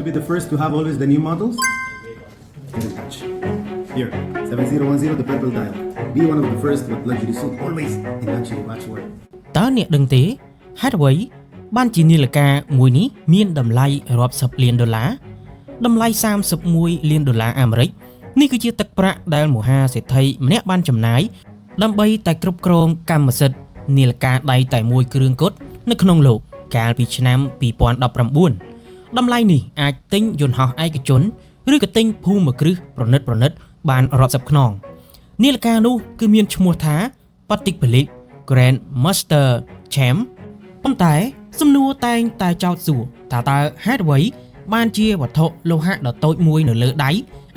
To be the first to have always the new models? Get in touch. Here, 7010, the purple dial. Be one of the first with luxury suit always in luxury watch world. តើអ្នកដឹងទេហេតុអ្វីបានជានាឡិកាមួយនេះមានតម្លៃរាប់សិបលានដុល្លារតម្លៃ31លានដុល្លារអាមេរិកនេះគឺជាទឹកប្រាក់ដែលមហាសេដ្ឋីម្នាក់បានចំណាយដើម្បីតែគ្រប់គ្រងកម្មសិទ្ធិនាឡិកាដៃតែមួយគ្រឿងគត់នៅក្នុងលោកកាលពីឆ្នាំ2019តម្លៃនេះអាចទិញយន្តហោះឯកជនឬក៏ទិញភូមិគ្រឹះប្រណិតប្រណិតបានរាប់សិបខ្នងនាឡិកានោះគឺមានឈ្មោះថា Patek Philippe Grand Master Champ ប៉ុន្តែសំណួរតែងតែចោទសួរថាតើហេតុអ្វីបានជាវត្ថុលោហៈដ៏តូចមួយនៅលើដៃ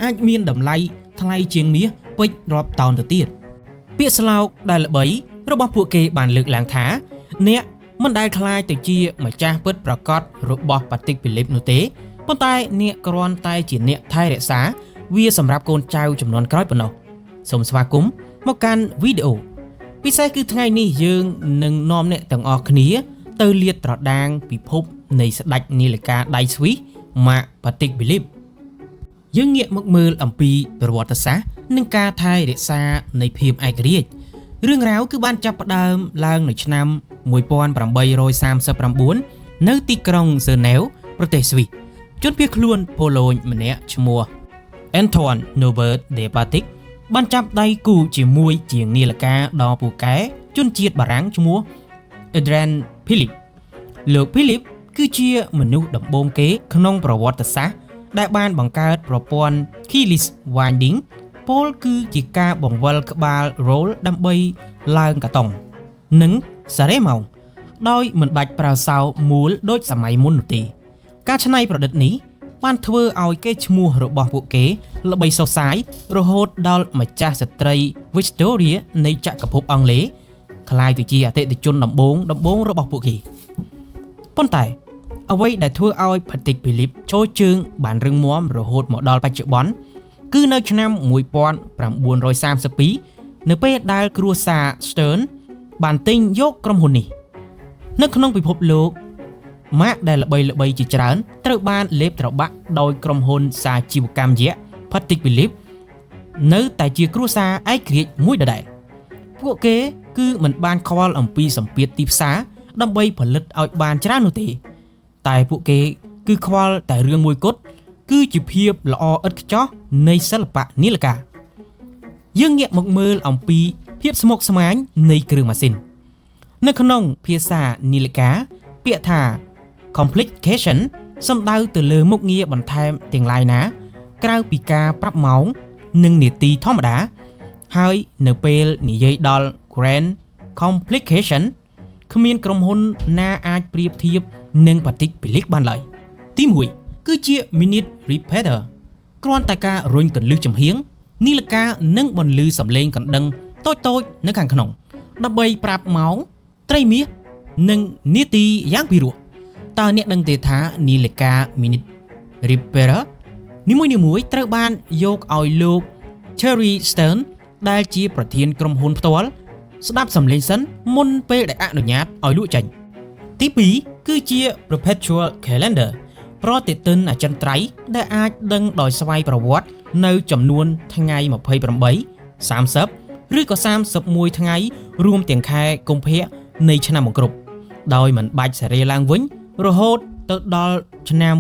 អាចមានតម្លៃថ្លៃជាងមាសពេជ្ររាប់តោនទៅទៀតពាក្យស្លោកដែលល្បីរបស់ពួកគេបានលើកឡើងថាអ្នកមិនដែលក្លាយទៅជាម្ចាស់ពិតប្រាកដរបស់ Patek Philippe នោះទេប៉ុន្តែអ្នកគ្រាន់តែជាអ្នកថែរក្សាវាសម្រាប់កូនចៅជំនាន់ក្រោយប៉ុណ្ណោះសូមស្វាគមន៍មកកាន់វីដេអូ ពិសេសគឺថ្ងៃនេះយើងនឹងនាំអ្នកទាំងអស់គ្នាទៅលាតត្រដាងពិភពនៃស្ដេចនាឡិកាដៃស្វីសម៉ាក Patek Philippe យើងងាកមកមើលអំពីប្រវត្តិសាស្ត្រនិងការថែរក្សានៃភាពឯករាជ្យរឿងរ៉ាវគឺបានចាប់ផ្ដើមឡើងនៅឆ្នាំ1839នៅទីក្រុងហ្សឺណែវប្រទេសស្វីសជនភៀសខ្លួនប៉ូឡូញម្នាក់ឈ្មោះ Antoine Norbert de Patek បានចាប់ដៃគូជាមួយជាងនាឡិកាដ៏ពូកែជនជាតិបារាំងឈ្មោះ Adrien Philippe លោក Philippe គឺជាមនុស្សដំបូងគេក្នុងប្រវត្តិសាស្ត្រដែលបានបង្កើតប្រព័ន្ធ Keyless Winding ពោលគឺជាការបង្វិលក្បាល roll ដើម្បីឡើងកាតុងនិងសារ៉េម៉ោងដោយមិនបាច់ប្រើសោមូលដូចសម័យមុននោះទេការច្នៃប្រឌិតនេះបានធ្វើឲ្យកេរ្តិ៍ឈ្មោះរបស់ពួកគេល្បីសុសសាយរហូតដល់ម្ចាស់ស្ត្រី Victoria នៃចក្រភពអង់គ្លេសក្លាយទៅជាអតិថិជនដំបូងដំបូងរបស់ពួកគេប៉ុន្តែអ្វីដែលធ្វើឲ្យ Patek Philippe ចូលជើងបានរឹងមាំរហូតមកដល់បច្ចុប្បន្នគឺនៅឆ្នាំ1932នៅពេលដែលគ្រួសារ Stern បានទិញយកក្រុមហ៊ុននេះនៅក្នុងពិភពលោកម៉ាកដែលល្បីៗជាច្រើនត្រូវបានលេបត្របាក់ដោយក្រុមហ៊ុនសាជីវកម្មយក្ស Patek Philippe នៅតែជាគ្រួសារឯករាជ្យមួយដដែលពួកគេគឺមិនបានខ្វល់អំពីសម្ពាធទីផ្សារដើម្បីផលិតឲ្យបានច្រើននោះទេតែពួកគេគឺខ្វល់តែរឿងមួយគត់គឺជាភាពល្អឥតខ្ចោះនៃសិល្បៈនាឡិកាយើងងាកមកមើលអំពីភាពស្មុគស្មាញនៃគ្រឿងម៉ាស៊ីននៅក្នុងភាសានាឡិកាពាក្យថា complication សំដៅទៅលើមុខងារបន្ថែមទាំងឡាយណាក្រៅពីការប្រាប់ម៉ោងនិងនាទីធម្មតាហើយនៅពេលនិយាយដល់ grand complication គ្មានក្រុមហ៊ុនណាអាចប្រៀបធៀបនឹង Patek Philippe បានឡើយទី1គឺជា minute repeater គ្រាន់តែការរុញកន្លឹះចំហៀងនាឡិកានឹងបន្លឺសំឡេងកណ្ដឹងតូចៗនៅខាងក្នុងដើម្បីប្រាប់ម៉ោងត្រីមាសនិងនាទីយ៉ាងពិរោះតើអ្នកដឹងទេថានាឡិកា minute repeater នីមួយៗត្រូវបានយកឲ្យលោក Cherry Stern ដែលជាប្រធានក្រុមហ៊ុនផ្ទាល់ស្ដាប់សំឡេងសិនមុនពេលដែលអនុញ្ញាតឲ្យលក់ចេញទី2គឺជា Perpetual Calendar ប្រតិទិនអចិន្ត្រៃយ៍ដែលអាចដឹងដោយស្វ័យប្រវត្តិនៅចំនួនថ្ងៃ28 30ឬក៏31ថ្ងៃរួមទាំងខែកុម្ភៈនៃឆ្នាំបង្គ្រប់ដោយមិនបាច់សេរីឡើងវិញរហូតទៅដល់ឆ្នាំ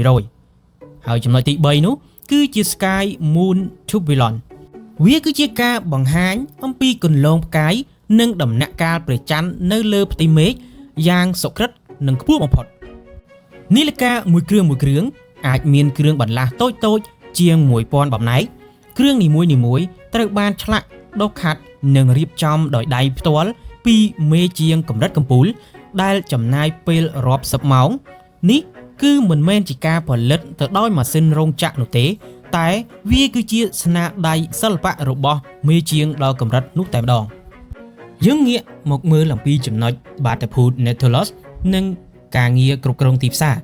2100ហើយចំណុចទី3នោះគឺជា Sky Moon Tourbillon វាគឺជាការបង្ហាញអំពីគន្លងផ្កាយនិងដំណាក់កាលព្រះច័ន្ទនៅលើផ្ទៃមេឃយ៉ាងសុក្រិតនិងខ្ពស់បំផុតនាឡិកាមួយគ្រឿងមួយគ្រឿងអាចមានគ្រឿងបន្លាស់តូចៗជាង1000បំណែកគ្រឿងនីមួយៗត្រូវបានឆ្លាក់ដុសខាត់និងរៀបចំដោយដៃផ្ទាល់ពីមេជាងកម្រិតកំពូលដែលចំណាយពេលរាប់សិបម៉ោងនេះគឺមិនមែនជាការផលិតទៅដោយម៉ាស៊ីនរោងចក្រនោះទេ តែវាគឺជាស្នាដៃសិល្បៈរបស់មេជាងដល់កម្រិតនោះតែម្ដងយើងងាកមកមើលអំពីចំណុចបាតុភូត Nautilus និងការងារគ្រប់គ្រងទីផ្សារ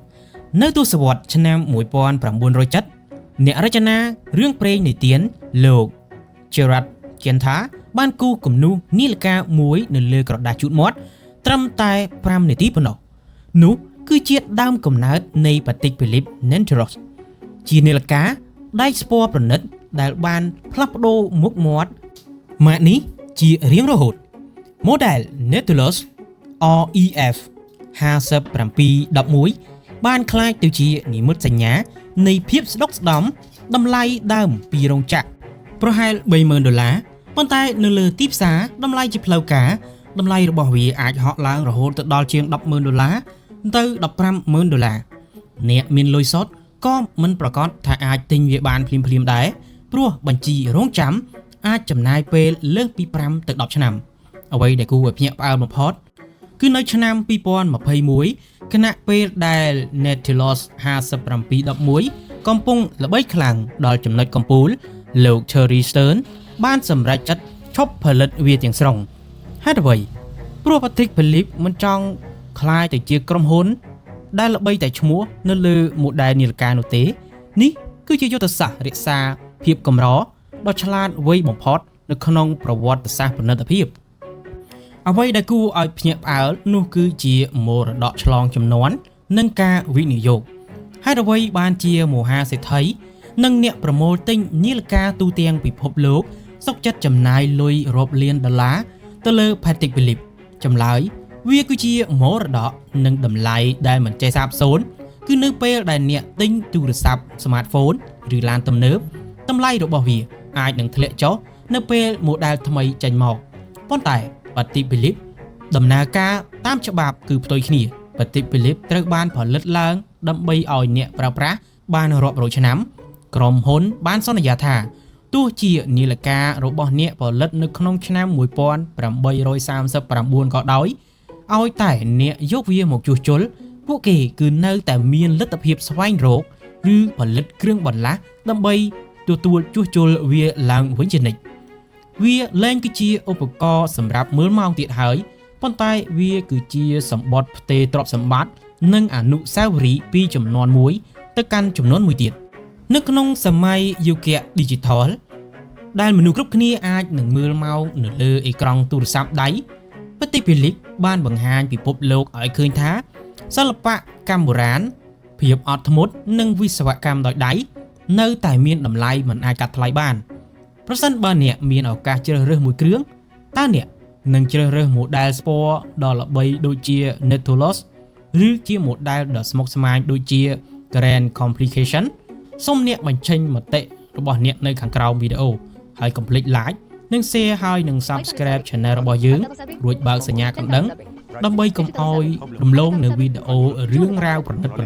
នៅទសវត្សរ៍ឆ្នាំ1970អ្នករចនារឿងព្រេងនិទានលោក Gerard Genta បានគូសគំនូសនាឡិកាមួយនៅលើក្រដាសជូតមាត់ត្រឹមតែ5នាទីប៉ុណ្ណោះនោះ គឺជាដើមកំណើតនៃ Patek Philippe Nautilus ជានាឡិកាដែកស្ពណ៌ប្រណិតដែលបានផ្លាស់ប្ដូរមុខមាត់ម៉ាកនេះជារៀងរហូត Model Nautilus REF 5711បានក្លាយទៅជានិមិត្តសញ្ញានៃភាពស្ដុកស្ដំតម្លៃដើមពីរោងចក្រប្រហែល30,000ដុល្លារប៉ុន្តែនៅលើទីផ្សារតម្លៃជាផ្លូវការតម្លៃរបស់វាអាចហក់ឡើងរហូតទៅដល់ជាង100,000ដុល្លារទៅ150,000ដុល្លារអ្នកមានលុយសុទ្ធក៏មិនប្រកាសថាអាចទិញវាបានភ្លាមៗដែរព្រោះបញ្ជីរងចាំអាចចំណាយពេលលើសពី5ទៅ10ឆ្នាំអ្វីដែលគួរឲ្យភ្ញាក់ផ្អើលបំផុតគឺនៅឆ្នាំ2021ខណៈពេលដែល Nautilus 5711កំពុងល្បីខ្លាំងដល់ចំណុចកំពូលលោក Cherry Stern បានសម្រេចចិត្តឈប់ផលិតវាទាំងស្រុងហេតុអ្វីព្រោះ Patek Philippe មិនចង់ក្លាយទៅជាក្រុមហ៊ុនដែលល្បីតែឈ្មោះនៅលើ model នាឡិកានោះទេនេះគឺជាយុទ្ធសាស្ត្ររក្សាភាពកម្រដ៏ឆ្លាតវៃបំផុតនៅក្នុងប្រវត្តិសាស្ត្រផលិតភាពអ្វីដែលគួរឲ្យភ្ញាក់ផ្អើលនោះគឺជាមរតកឆ្លងជំនាន់និងការវិនិយោគហេតុអ្វីបានជាមហាសេដ្ឋីនិងអ្នកប្រមូលទិញនាឡិកាទូទាំងពិភពលោកសុខចិត្តចំណាយលុយរាប់លានដុល្លារទៅលើ Patek Philippe ចម្លើយវាគឺជាមរតកនិងតម្លៃដែលមិនចេះសាបសូន្យគឺនៅពេលដែលអ្នកទិញទូរស័ព្ទ smartphone ឬឡានទំនើបតម្លៃរបស់វាអាចនឹងធ្លាក់ចុះនៅពេល model ថ្មីចេញមកប៉ុន្តែ Patek Philippe ដំណើរការតាមច្បាប់គឺផ្ទុយគ្នា Patek Philippe ត្រូវបានផលិតឡើងដើម្បីឲ្យអ្នកប្រើប្រាស់បានរាប់រយឆ្នាំក្រុមហ៊ុនបានសន្យាថាទោះជានាឡិការបស់អ្នកផលិតនៅក្នុងឆ្នាំ1839ក៏ដោយឲ្យតែអ្នកយកវាមកជួសជុលពួកគេគឺនៅតែមានលទ្ធភាពស្វែងរកឬផលិតគ្រឿងបន្លាស់ដើម្បីទទួលជួសជុលវាឡើងវិញជានិច្ចវាលែងគឺជាឧបករណ៍សម្រាប់មើលម៉ោងទៀតហើយប៉ុន្តែវាគឺជាសម្បត្តិផ្ទេរទ្រព្យសម្បត្តិនិងអនុស្សាវរីយ៍ពីចំនួនមួយទៅកាន់ចំនួនមួយទៀតនៅក្នុងសម័យយុគៈ Digital ដែលមនុស្សគ្រប់គ្នាអាចនឹងមើលម៉ោងនៅលើអេក្រង់ទូរស័ព្ទដៃ Patek Philippe បានបង្ហាញពិភពលោកឲ្យឃើញថាសិល្បកម្មបុរាណភាពអត់ធ្មត់និងវិស្វកម្មដោយដៃនៅតែមានតម្លៃមិនអាចកាត់ថ្លៃបានប្រសិនបើអ្នកមានឱកាសជ្រើសរើសមួយគ្រឿងតើអ្នកនឹងជ្រើសរើស model ស្ពណ៌ដ៏ល្បីដូចជា Nautilus ឬជា model ដ៏ស្មុគស្មាញដូចជា Grand Complication សូមអ្នកបញ្ចេញមតិរបស់អ្នកនៅខាងក្រោមវីដេអូហើយកុំភ្លេច like និង share ហើយនិង Subscribe Channel របស់យើងរួចបើកសញ្ញាកណ្ដឹងដើម្បីកុំឲ្យរំលងនៅវីដេអូរឿងរ៉ាវប្រណិតៗ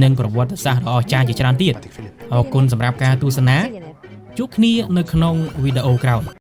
និងប្រវត្តិសាស្ត្រដ៏អស្ចារ្យជាច្រើនទៀតអរគុណសម្រាប់ការទស្សនាជួបគ្នានៅក្នុងវីដេអូក្រោយ។